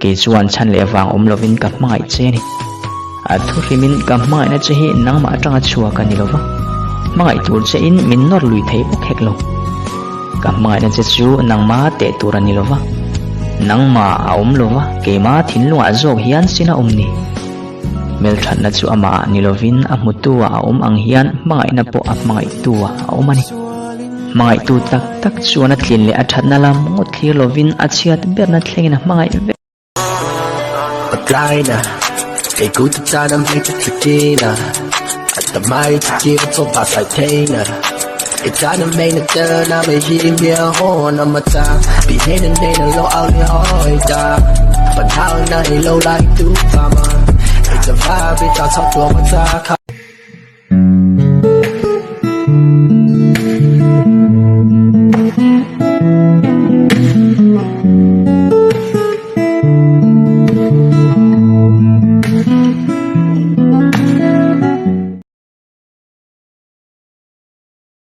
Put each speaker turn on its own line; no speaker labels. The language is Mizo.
Kei chuan chhan leh vang awm lovin ka hmangaih che a ni. A thu hrimin ka hmangaihna che hi nangmah atanga chhuak a ni lova, hmangaih tur che in min nawr lui thei bawk hek lo. Ka hmangaihna che chu nangma teh tur a ni lova, nangmah a awm lova, keima thinlungah zawk hian sin a awm ni. Hmelthatna chu amah ah ni lovin a hmutu ah a awm ang hian hmangaihna pawh a hmangaihtu ah a awm a ni. Hmangaihtu tak tak chuan a tlin leh a thatna lam ngawt thlir lovin a chhiat berna thlengin a hmangaih vek.